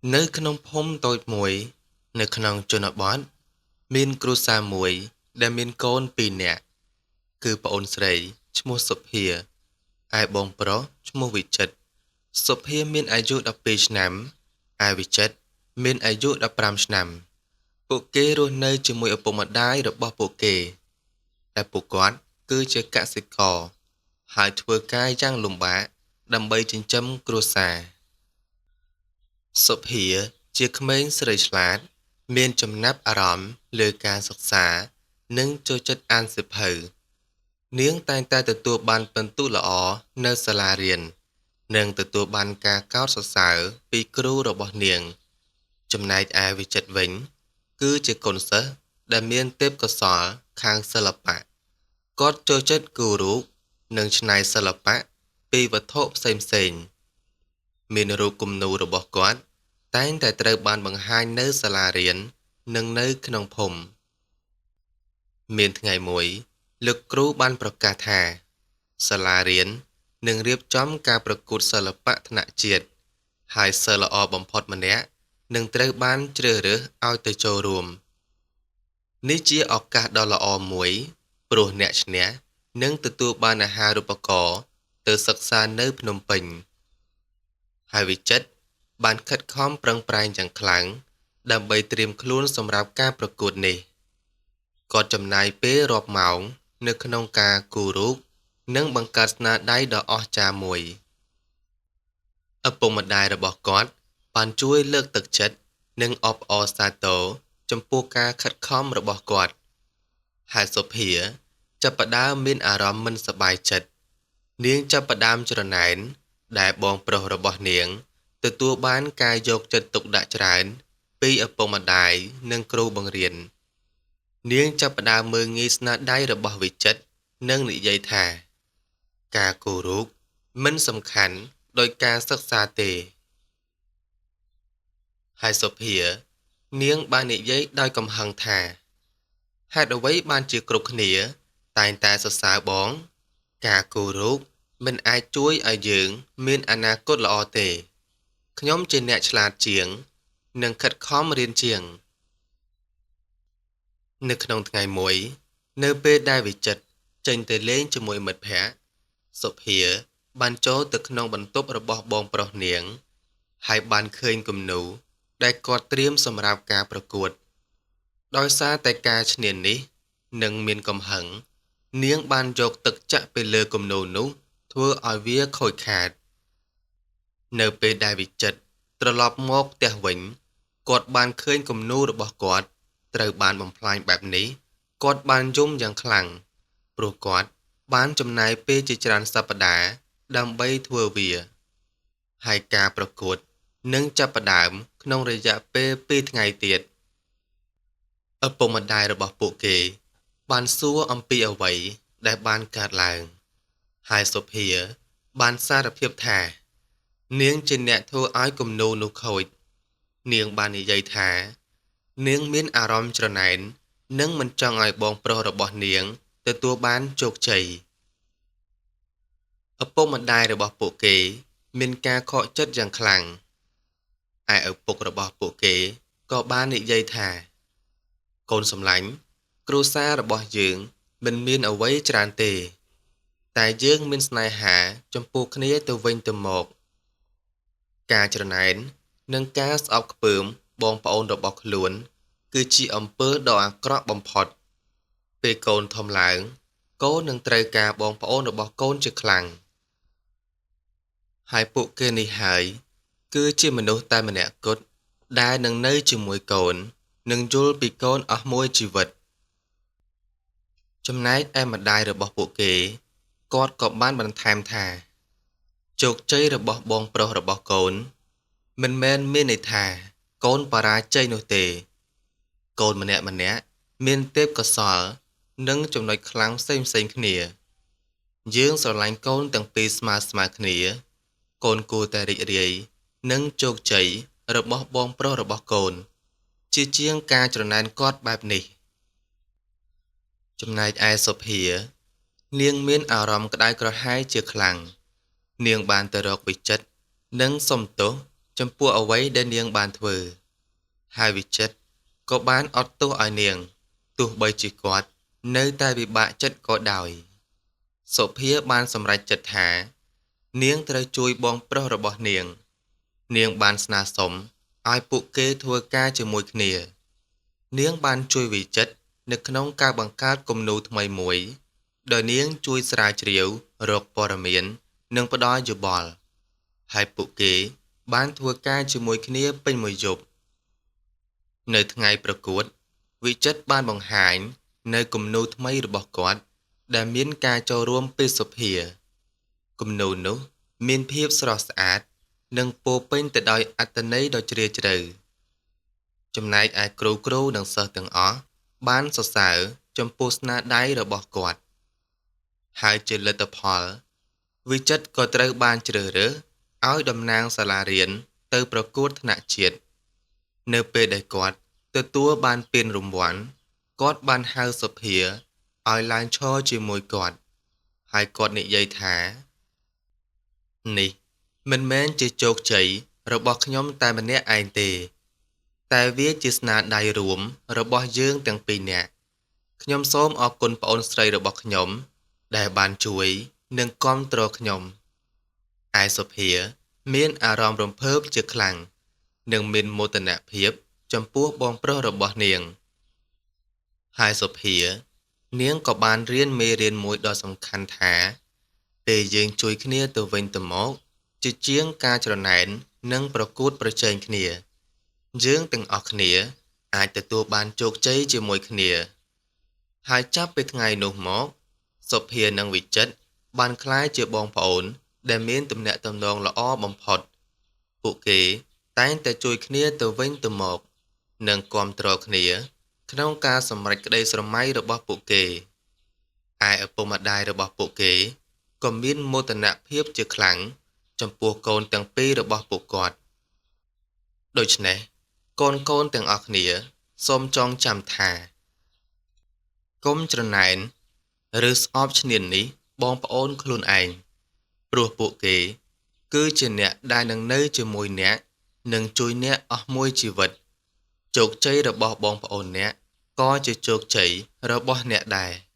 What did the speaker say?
នៅក្នុងភូមិតូចមួយ នៅក្នុងជនបទ មានគ្រួសារមួយដែលមានកូនពីរនាក់ គឺប្អូនស្រីឈ្មោះសុភា ឯបងប្រុសឈ្មោះវិចិត្រសុភាមានអាយុ12ឆ្នាំឯវិចិត្រមានអាយុ15ឆ្នាំ ពួកគេរស់នៅជាមួយឪពុកម្ដាយរបស់ពួកគេដែលពួកគាត់គឺជាកសិករហើយធ្វើការយ៉ាងលំបាកដើម្បីចិញ្ចឹមគ្រួសារសុភាជាក្មេងស្រីឆ្លាត មានចំណាប់អារម្មណ៍លើការសិក្សា និងចូលចិត្តអានសៀវភៅ នាងតែងតែទទួលបានពិន្ទុល្អនៅសាលារៀន និងទទួលបានការកោតសរសើរពីគ្រូរបស់នាង ចំណែកឯវិចិត្រវិញ គឺជាកូនសិស្សដែលមានទេពកោសល្យខាងសិល្បៈគាត់ចូលចិត្តគូររូបនិងច្នៃសិល្បៈពីវត្ថុផ្សេងៗមានរូបគំនូររបស់គាត់តែងតែត្រូវបានបង្ហាញនៅសាលារៀននិងនៅក្នុងភូមិមានថ្ងៃមួយលោកគ្រូបានប្រកាសថាសាលារៀននឹងរៀបចំការប្រកួតសិល្បៈថ្នាក់ជាតិហើយសិស្សល្អបំផុតម្នាក់នឹងត្រូវបានជ្រើសរើសឲ្យទៅចូលរួមនេះជាឱកាសដ៏ល្អមួយព្រោះអ្នកឈ្នះនឹងទទួលបានអាហារូបករណ៍ទៅសិក្សានៅភ្នំពេញហើយវិចិត្របានខិតខំប្រឹងប្រែងយ៉ាងខ្លាំងដើម្បីត្រៀមខ្លួនសម្រាប់ការប្រកួតនេះគាត់ចំណាយពេលរាប់ម៉ោងនៅក្នុងការគូររូបនិងបង្កើតស្នាដៃដ៏អស្ចារ្យមួយឪពុកម្ដាយរបស់គាត់បានជួយលើកទឹកចិត្តនិងអបអរសាទរចំពោះការខិតខំរបស់គាត់ហើយសុភាចាប់ផ្ដើមមានអារម្មណ៍មិនសប្បាយចិត្តនាងចាប់ផ្ដើមច្រណែនដែលបងប្រុសរបស់នាងទទួលបានការយកចិត្តទុកដាក់ច្រើនពីឪពុកម្ដាយនិងគ្រូបង្រៀននាងចាប់ផ្ដើមមើលងាយស្នាដៃរបស់វិចិត្រនិងនិយាយថាការគូររូបមិនសំខាន់ដោយការសិក្សាទេហើយសុភានាងបាននិយាយដោយកំហឹងថាហេតុអ្វីបានជាគ្រប់គ្នាតែងតែសរសើរបងការគូររូបមិនអាចជួយឲ្យយើងមានអនាគតល្អទេខ្ញុំជាអ្នកឆ្លាតជាងនិងខិតខំរៀនជាងនៅក្នុងថ្ងៃមួយនៅពេលដែលវិចិត្រចេញទៅលេងជាមួយមិត្តភក្តិសុភាបានចូលទៅក្នុងបន្ទប់របស់បងប្រុសនាងហើយបានឃើញគំនូរដែលគាត់ត្រៀមសម្រាប់ការប្រកួតដោយសារតែការឈ្នានីសនិងមានកំហឹងនាងបានយកទឹកចាក់ទៅលើគំនូរនោះធ្វើឲ្យវាខូចខាតនៅពេលដែលវិចិត្រត្រឡប់មកផ្ទះវិញគាត់បានឃើញគំនូររបស់គាត់ត្រូវបានបំផ្លាញបែបនេះគាត់បានយំយ៉ាងខ្លាំងព្រោះគាត់បានចំណាយពេលជាច្រើនសប្តាហ៍ដើម្បីធ្វើវាហើយការប្រកួតនឹងចាប់ផ្ដើមក្នុងរយៈពេល2ថ្ងៃទៀតឪពុកម្ដាយរបស់ពួកគេបានសួរអំពីអ្វីដែលបានកើតឡើងហើយសុភាបានសារភាពថានាងជាអ្នកធ្វើឲ្យគំនូរនោះខូចនាងបាននិយាយថានាងមានអារម្មណ៍ច្រណែននិងមិនចង់ឲ្យបងប្រុសរបស់នាងទទួលបានជោគជ័យឪពុកម្ដាយរបស់ពួកគេមានការខកចិត្តយ៉ាងខ្លាំងឯឪពុករបស់ពួកគេក៏បាននិយាយថាកូនសម្លាញ់គ្រួសាររបស់យើងមិនមានអ្វីច្រើនទេតែយើងមានស្នេហាចំពោះគ្នាទៅវិញទៅមកការច្រណែននិងការស្អប់ខ្ពើមបងប្អូនរបស់ខ្លួនគឺជាអំពើដ៏អាក្រក់បំផុតពេលកូនធំឡើងកូននឹងត្រូវការបងប្អូនរបស់កូនជាខ្លាំងហើយពួកគេនេះហើយគឺជាមនុស្សតែម្នាក់គត់ដែលនឹងនៅជាមួយកូននិងយល់ពីកូនអស់មួយជីវិតចំណែកឯម្ដាយរបស់ពួកគេគាត់ក៏បានបន្ថែមថាជោគជ័យរបស់បងប្រុសរបស់កូនមិនមែនមានន័យថាកូនបរាជ័យនោះទេកូនម្នាក់ៗមានទេពកោសល្យនិងចំណុចខ្លាំងផ្សេងៗគ្នាយើងស្រឡាញ់កូនទាំងពីរស្មើៗគ្នាកូនគួរតែរីករាយនិងជោគជ័យរបស់បងប្រុសរបស់កូនជាជាងការច្រណែនគាត់បែបនេះចំណែកឯសុភានាងមានអារម្មណ៍ក្តៅក្រហាយជាខ្លាំងនាងបានទៅរកវិចិត្រនិងសុំទោស ចំពោះអ្វីដែលនាងបានធ្វើ ហើយវិចិត្រក៏បានអត់ទោសឲ្យនាង ទោះបីជាគាត់នៅតែពិបាកចិត្តក៏ដោយ សុភាបានសម្រេចចិត្តថា នាងត្រូវជួយបងប្រុសរបស់នាង នាងបានស្នើសុំឲ្យពួកគេធ្វើការជាមួយគ្នា នាងបានជួយវិចិត្រនៅក្នុងការបង្កើតគំនូរថ្មីមួយ ដោយនាងជួយស្រាវជ្រាវរកព័ត៌មាន និងផ្ដល់យោបល់ ហើយពួកគេបានធ្វើការជាមួយគ្នាពេញមួយយប់ នៅថ្ងៃប្រកួត វិចិត្របានបង្ហាញនៅគំនូរថ្មីរបស់គាត់ ដែលមានការចូលរួមពីសុភា គំនូរនោះមានភាពស្រស់ស្អាត និងពោរពេញទៅដោយអត្ថន័យដ៏ជ្រាលជ្រៅ ចំណែកឯគ្រូៗនិងសិស្សទាំងអស់បានសរសើរចំពោះស្នាដៃរបស់គាត់ ហើយជាលទ្ធផល វិចិត្រក៏ត្រូវបានជ្រើសរើសឲ្យតំណាងសាលារៀនទៅប្រកួតថ្នាក់ជាតិ នៅពេលដែលគាត់ទទួលបានពានរង្វាន់ គាត់បានហៅសុភាឲ្យឡើងឈរជាមួយគាត់ ហើយគាត់និយាយថា នេះមិនមែនជាជោគជ័យរបស់ខ្ញុំតែម្នាក់ឯងទេ តែវាជាស្នាដៃរួមរបស់យើងទាំងពីរនាក់ ខ្ញុំសូមអរគុណប្អូនស្រីរបស់ខ្ញុំ ដែលបានជួយនិងគាំទ្រខ្ញុំ ឯសុភាមានអារម្មណ៍រំភើបជាខ្លាំង និងមានមោទនភាពចំពោះបងប្រុសរបស់នាង ហើយសុភា នាងក៏បានរៀនមេរៀនមួយដ៏សំខាន់ថា ពេលយើងជួយគ្នាទៅវិញទៅមក ជាជាងការច្រណែននិងប្រកួតប្រជែងគ្នា យើងទាំងអស់គ្នាអាចទទួលបានជោគជ័យជាមួយគ្នា ហើយចាប់ពីថ្ងៃនោះមក សុភានិងវិចិត្របានក្លាយជាបងប្អូនដែលមានទំនាក់ទំនងល្អបំផុត ពួកគេតែងតែជួយគ្នាទៅវិញទៅមក និងគាំទ្រគ្នាក្នុងការសម្រេចក្តីស្រមៃរបស់ពួកគេ ឯឪពុកម្ដាយរបស់ពួកគេក៏មានមោទនភាពជាខ្លាំងចំពោះកូនទាំងពីររបស់ពួកគាត់ ដូច្នេះ កូនៗទាំងអស់គ្នាសូមចងចាំថា កុំច្រណែនឬស្អប់ឈ្នានីសបងប្អូនខ្លួនឯង ព្រោះពួកគេគឺជាអ្នកដែលនឹងនៅជាមួយអ្នក និងជួយអ្នកអស់មួយជីវិត ជោគជ័យរបស់បងប្អូនអ្នកក៏ជាជោគជ័យរបស់អ្នកដែរ។